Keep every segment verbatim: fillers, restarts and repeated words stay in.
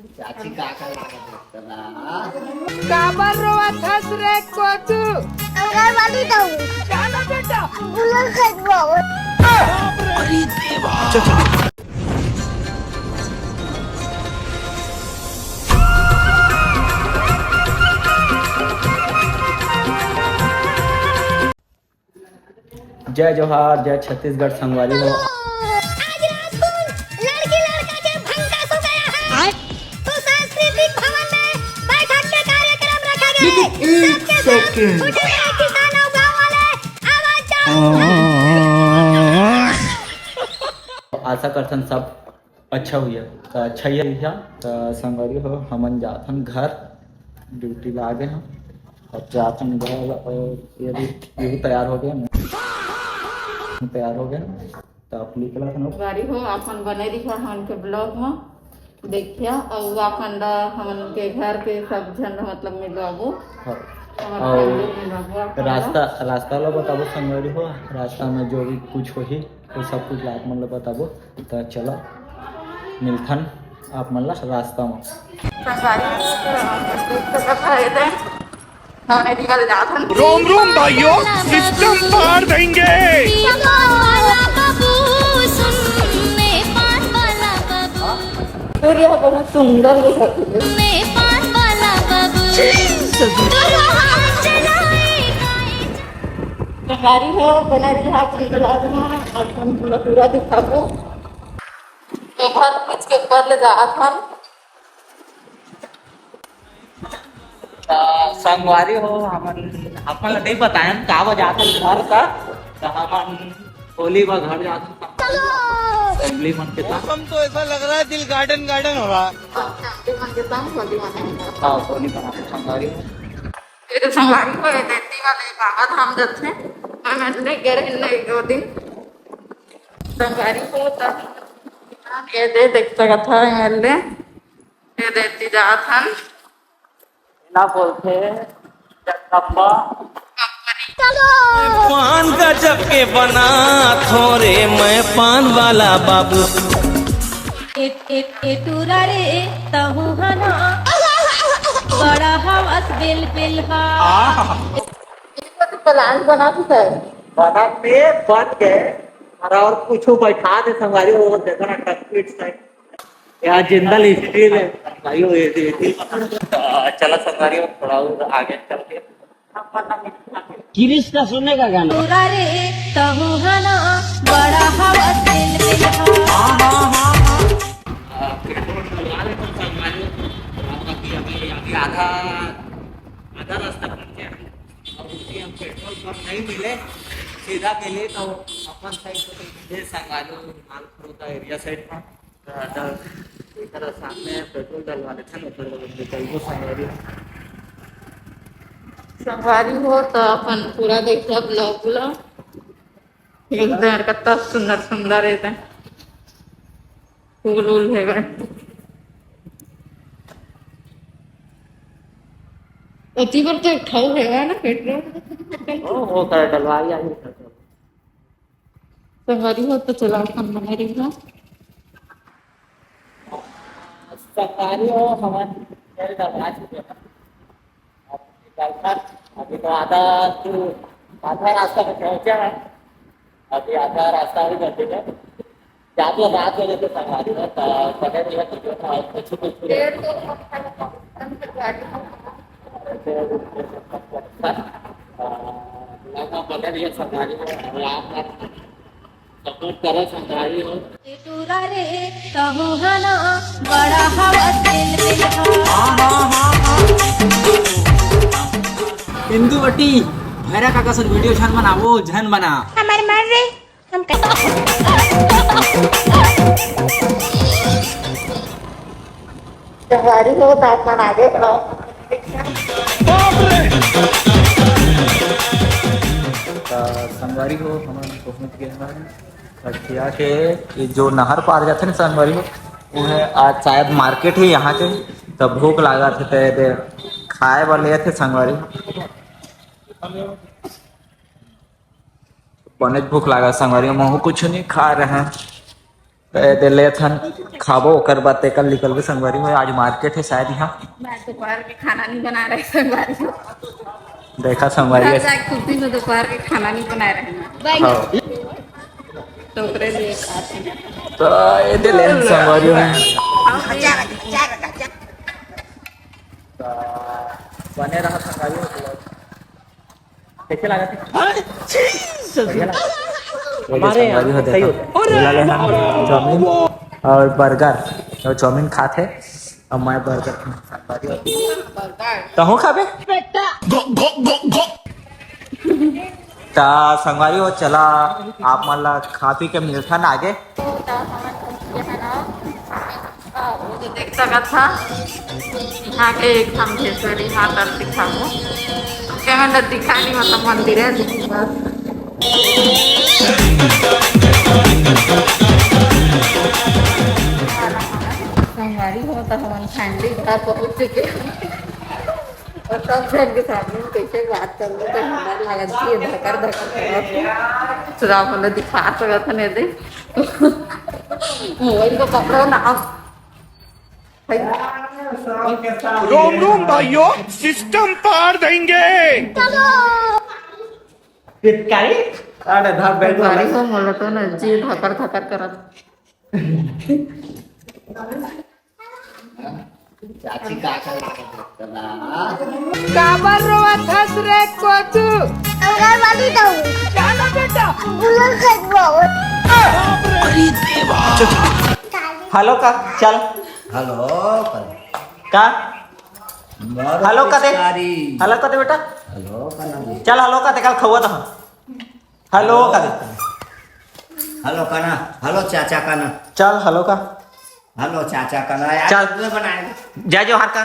चाची का का लागत है? काबर रोवत हस रे कोचू? अंगनबाड़ी जाऊँ। जाना बेटा। बुलल खरीदबो। अरे देवा। जय जोहार, जय छत्तीसगढ़ संगवारी हो। आज रात को लड़की लड़का के भंकास हो गया है। तो सांस्कृतिक भवन में बैठक के कार्यक्रम रखा गया है। सबके साथ उठे हुए किसान और गाँव वाले आवाज जाओ। आशा करथन सब अच्छा हुई है, तो अच्छा ही है भैया। तो संगवारी हो, हमन जाथन घर, ड्यूटी लागे हम, अब जाथन घर। और ये भी, ये भी तैयार हो गया, तैयार हो गया। तो आप निकला था ना। संगवारी हो, अपन बने रहिया हमन के ब्लॉग में, देखिया। और अपन ला हमन के घर के सब झन मतलब मिलवाबो। हाँ। हमर और family मिलवाबो अपन ला। रास्ता, रास्ता ला बताबो संगवारी हो, रास्ता में जो भी कुछ होही तो सब कुछ आप मन ला बताबो। तो चलो मिलथन आप मन ला रास्ता में। संगवारी हो, तो हम देख सकत हन, एदे हमन निकल जात हन। रोम रोम भाइयों, सिस्टम पार देंगे। सूर्य बहुत सुंदर दिखत हे। संगवारी हो, बने रहिहा अपन ब्लॉग में, अपन पूरा पूरा दिखाबो। एक बार खींच के ऊपर ले जात हन। त संगवारी हो, हमन, हमन ला नहीं बतायन का बजात हन घर का, त हमन होली बर घर जात हन। फैमिली मन के साथ। मौसम तो ऐसा लग रहा है दिल गार्डन गार्डन हो रहा है। फैमिली मन के साथ होली मनाए। हाँ, होली मनाए संगवारी हो। ये तो संगवारी हो, ये देती वाले बाबा धाम जाते हैं। हमन नहीं गए हैं, नहीं दो दिन। संगवारी हो, त ये दे देख सकत हव, एमएलए। ये देती जात हन। एला बोलथे जगदम्बा। पान गजब के बनाथों रे, मैं पान वाला बाबू। ए, ए, ए टूरा रे, तहू हा ना, बड़ा हवस बिल बिल हा। ये तो प्लान बना भी है। बना पे बन गए, और, और कुछ बैठा दे संगवारी, वो देखो ना, टकपीट साइड। यार, जिंदल स्टील है भाई, वो ये, ये, ये। आ, चला संगवारी, थोड़ा और आगे चल के। किरिस का सुनने का गाना। पूरा रे, तहू हा ना, बड़ा हवस दिल में हा। आ, पेट्रोल डलवा लेते हैं संगवारी। अभी, अभी, अभी आधा, आधा रास्ता पहुंच गया है। अब उसी हम पेट्रोल पंप नहीं मिले, सीधा मिले तो अपन साइड से मिले संगवारी, मालपुर का एरिया साइड में। त एकर सामने पेट्रोल डलवा लेथन, ओकर बाद निकलबो संगवारी। संगवारी हो, त अपन पूरा देखिया ब्लॉग उलॉग। एक दर कत्ता सुंदर सुंदर हे, फूल उल हे। ओती बर तो एक ठो हे ना पेट्रोल। ओ, हो, कर डलवा लिया। संगवारी हो, तो चला अपन बने रहिहा। संगवारी हो, हमन तेल डलवा चुके हैं। अब निकलथन। अभी तो आधा, आधा रास्ता में पहुंचे हैं। अभी आधा रास्ता भी बचे है। जाते रात हो जाते संगवारी हो, तो बने रहिहा, तो जो था, कुछ, कुछ, कुछ। सपोर्ट करो संगवारी हो। टूरा रे, तहू हा ना, बड़ा हवस दिल में हा। इंदु बटी, भैरा काका सन वीडियो झन बनावो, झन बना। हमर मर रे। हम कर संगवारी हो, त अपन आगे बढ़ो। त संगवारी हो, हमन पहुंच गए हन खटिया के, ये जो नहर पार जाथे ना संगवारी हो, वो है आज शायद मार्केट है यहाँ के। त भूख लागत हे, त ये दे खाए बर ले थे संगवारी हो। बनेच भूख लागत संगवारी हो, महू कुछ नहीं खा रहे हैं। ए दे लेथन, खाबो, ओकर बाद तेकर निकलबे संगवारी हो। आज मार्केट हे शायद यहाँ। मैं दोपहर के खाना नहीं बना रहे संगवारी हो। देखा संगवारी घर हो। जाके कुर्सी में दोपहर के खाना नहीं बना रहे हैं। हाँ। तो ओकरे लिए खाते हैं। तो ए दे लेथन संगवारी हो। बने रहा संगवारी हो। कैसे लगा थे? बढ़िया लगा? हमारे यहाँ संगवारी हो, सही देखो। होता है। ये ला ले हम चाउमीन और बर्गर, तो चाउमीन खात हे, अब मैं बर्गर खात हे। तहूँ खाबे? ता संगवारी हो, चला आप मन ला खा पी के मिलथन आगे। तो हमन पहुंच गए हैं ना। हाँ, वो तो देख सकत हा। यहाँ के एक हम भेसरी हाथ अर दिखाबो। कैमरा दिखा नहीं, मतलब मंदिर है, लेकिन बस। संगवारी हो, तो हमन finally घर पहुंच चुके हैं। और सब जन के सामने में कैसे बात कर लो, तो हमारे लागत जी धकर धकर करत हे। सुराव वाला दिखा सकत हन, ये दे। मोबाइल को पकड़ो ना। रोम रोम भाइयों, सिस्टम पार देंगे। पिचकारी? अरे धर बैठ। भारी हो, मोला तो ना जी धकर धकर करत। चाची का कर रहा है? काबर रोवत हस रे कोचू? अंगनबाड़ी जाऊँ। जाना बेटा। बुला कर बहुत। हेलो का, चल। हेलो का। का? मारो हेलो का दे। पिचकारी। हेलो का दे बेटा। हेलो का ना दे। चल हेलो का दे, काल खउवा तो। हेलो का दे। हेलो का ना। हेलो चाचा का ना। चल हेलो का। हेलो चाचा का ना यार, चल। तुमने बनाया। जय जोहार का।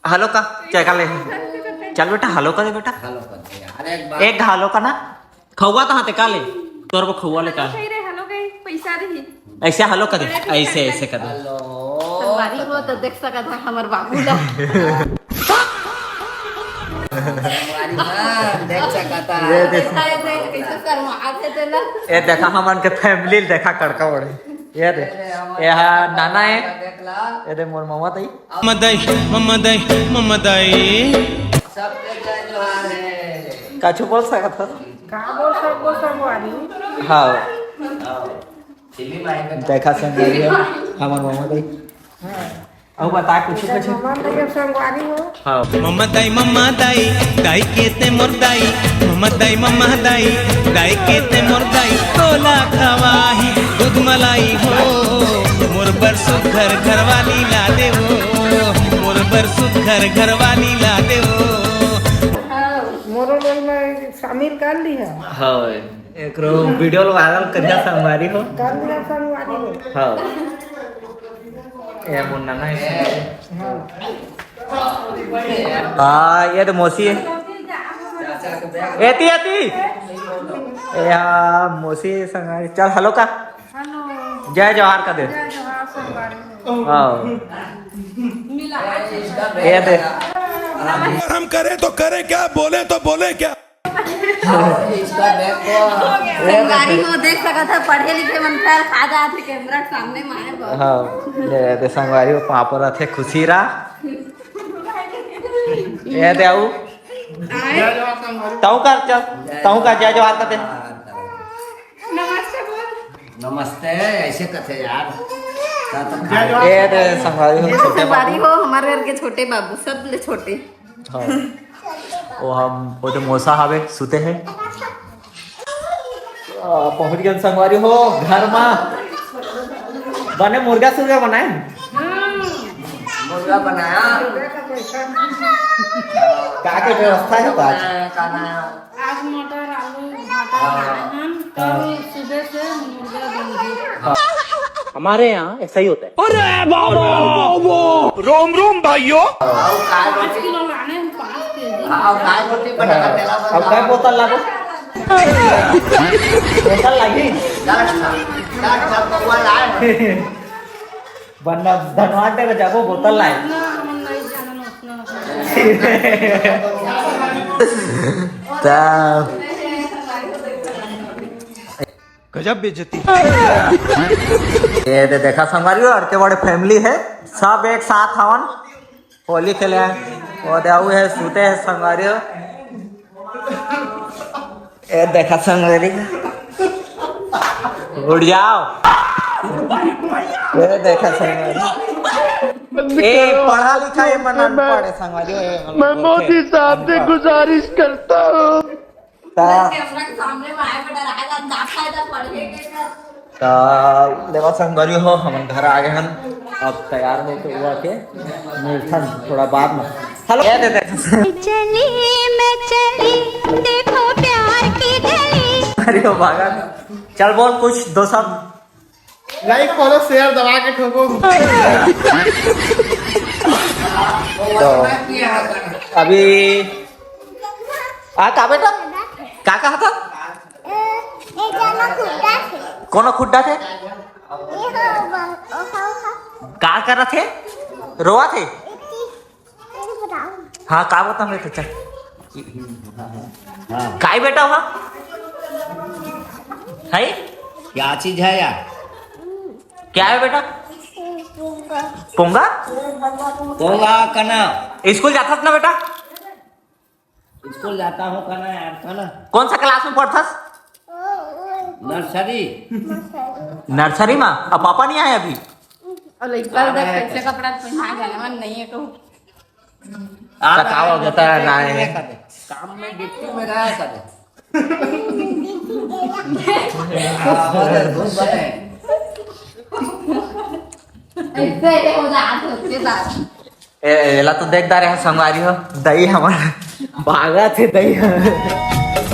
हेलो का, चल का ले। चल बेटा, हेलो का दे बेटा। हेलो का दे यार, एक बार। एक हेलो का ना। खउवा तो हाथे का ले। तोर को खउवा ले का। सही रे, हेलो गई, पैसा रही। ऐसे हेलो का दे। ऐसे, ऐसे का दे। हेलो। संगवारी हो तो देख सकत है हमर बाबू ला। संगवारी हो, देख सकत है। ये देख। ऐसे, ऐसे, कैसे शर्मात हे तेला। ये देखा, हमन के family देखा कड़का ओढ़े। ये दे, ये हा नाना हे। ये दे मोर ममा ताई। ममदाई, ममदाई, ममदाई। सबके जय जोहार हे। कछु बोल सकत हस? का बोल सकबो संगवारी? हाँ। देखा संगवारी हे, हमर ममा ताई। हाँ। अउ बता कुछ, कुछ। ममा ताई संगवारी हो। हाँ। ममा दाई, ममा दाई, दाई के ते मोर दाई। ममा दाई, ममा दाई, दाई के ते मोर दाई। तोला खवाही दूध मलाई हो, मोर बर सुघर घरवाली ला देवो, मोर बर सुघर घरवाली ला देवो। हाँ, मोरो रोल में शामिल कर ली है। हाँ, एकरो video viral करिया संगवारी हो। कर लिया संगवारी हो। हाँ। ए मुन्ना ना है। हाँ। हाँ, ये तो मौसी है। एती, एती। ए हाँ, मौसी संगवारी। चल, हेलो का। हेलो। जय जोहार का दे। जय जोहार संगवारी हो। हाँ। ये दे। हम करें तो करें क्या, बोले तो बोले क्या। संगवारी हो, देख सकत है, पढ़े लिखे मन फेल खा जात हे camera के सामने में आए बर। हाँ, ये दे संगवारी हो, पापा रथे खुशी रहा। ये दे आऊ। आए। तहूँ का चल, तहूँ का जय जोहार का दे। नमस्ते बोल। नमस्ते, ऐसे कथे यार। का तो जय जोहार। ये दे संगवारी हो, ये छोटे संगवारी बाबू। हो, हमारे घर के छोटे बाबू, सब ले छोटे। हाँ। वो हम, वो तो मौसा हवे, सुते हैं। आ, पहुंच गए संगवारी हो घर मा। बने मुर्गा सुर्गा बनाए? मुर्गा बनाया। का के व्यवस्था है आज? बनाया, खाना। आज मटर, आलू, भाटा हाँ। बनाए हन, कल हाँ। सुबह से मुर्गा बन गई। हाँ। हमारे यहाँ ऐसा ही होता है। अरे बाबा, बाबा। रोम रोम भाइयों। आओ, काय पाँच रोटी? किलो लाने हैं, पाँच केजी। आओ, काय रोटी बनाना हाँ। तेला अब काय बताओ। बोतल लागो? बोतल लागी? दस ठा, दस ठा पौवा लाए। बन्ना धनवान टेरा जाबो बोतल लाए। ना, हम नहीं जानन उतना। ता गजब बेइज्जती। ये दे देखा संगवारी हो, अतके बड़े फैमिली हे, सब एक साथ हवन, होली खेले हे। वो दे अउ हे, सूते हे संगवारी हो। ये देखा संगवारी, उठ जाओ। ये देखा संगवारी, ए पढ़ा लिखा, ये मन अनपढ़ हे संगवारी हो, ये मन मैं मोदी साहब से गुजारिश करता हूँ। ता कैमरा के सामने में आए बेटा, राजा दांत खाए था पढ़ के के कर। ता लेवा संगवारी हो, हमन घर आ गए हन। अब तैयार होके हुआ के मिलथन थोड़ा बाद में। हेलो, ये दे दे। चली मैं चली, देखो प्यार की गली। अरे हो भागा, चल बोल कुछ दो शब्द। लाइक फॉलो शेयर दबा के ठोको। तो अभी आ का बेटा, का कहा था? ए, ए जाना खुड्डा थे। कोनो खुड्डा थे? ये हो, ब-, ओ, हो, हो। का करत हे? रोवत हे? इतनी, इतनी बताओ। हाँ, का बताऊँ मैं तो, चल। हाँ। काय बेटा वहाँ? है? क्या चीज है यार? क्या है बेटा? पोंगा। पोंगा? पोंगा कना। स्कूल जाथस ना बेटा? स्कूल जाता हूँ कना यार, कना। कौन सा क्लास में पढ़थस? नर्सरी। नर्सरी में? अब पापा नहीं आए अभी? और लइका उधर कैसे कपड़ा पहना गया, मन नहीं है तो। आ, बताओ, बता रहा है। काम में ड्यूटी में रहा है सब। हाँ, बस, बस, बस। ऐसे ही हो जात होते साथ। ए, एला तो देख डारे हे संगवारी हो, दई हमर भागत हे दई।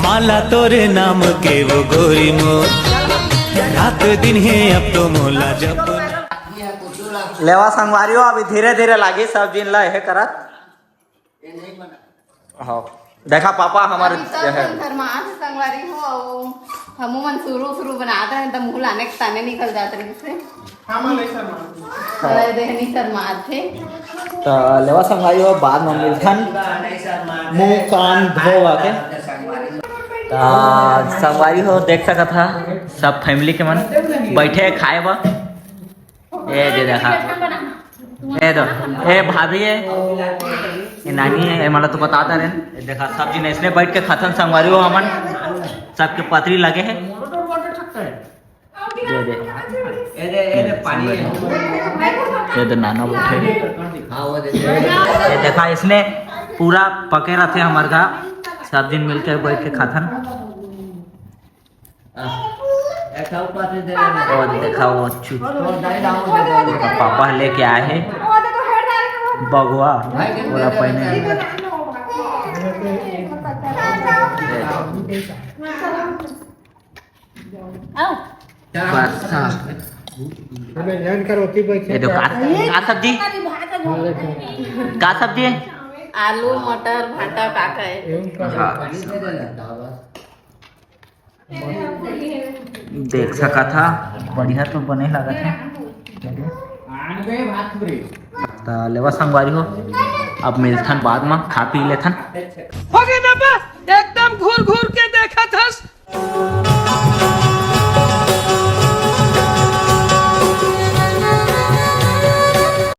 माला तोरे नाम के वो गोरी मोर, रात दिन हे अब तो मोला जप। लेवा संगवारी हो, अभी धीरे धीरे लागी सब जिन ला हे करत। हाँ, देखा पापा हमारे अभी सब है। मन शर्मात हे संगवारी हो, अउ हमू मन शुरू शुरू बनात रहे त मुंह लाने के ताने निकल जात रहिस हे। हाँ, माँ, नहीं शर्मा। अरे देहनी शर्मात हे। त लेवा संगवारी हो, बाद में मिलथन मुंह कान धोवा के। त संगवारी हो, देख सकत हा सब फैमिली के मन बैठे हे खाए बर। ए दे देखा, ए दो, ए भाभी हे, ए नानी हे, ए मला तो बता दे रे। ए देखा, सब झिन इसने बैठ के खाथन संगवारी हो हमन, सबके पतरी लगे हे। दे दे। ए दे, ए दे, पानी हे। ए दे नाना बैठे। हाँ, वो दे दे। ए देखा, इसने पूरा पके रथे हमर घर, सब झिन मिलके बैठ के खाथन। और देखा वो चुप, पापा लेके आए हे बगवा, ओला पहने। बस, हाँ। ये दो का, का सब्जी? का सब्जी हे? आलू, मटर, भाटा, का का हे? हाँ। देख सकत हा, बढ़िया तो बने लागत हे। त लेवा संगवारी हो, अब मिलथन बाद म, खा पी लेथन। हो गए ना बस, एकदम घूर घूर के देखत हस।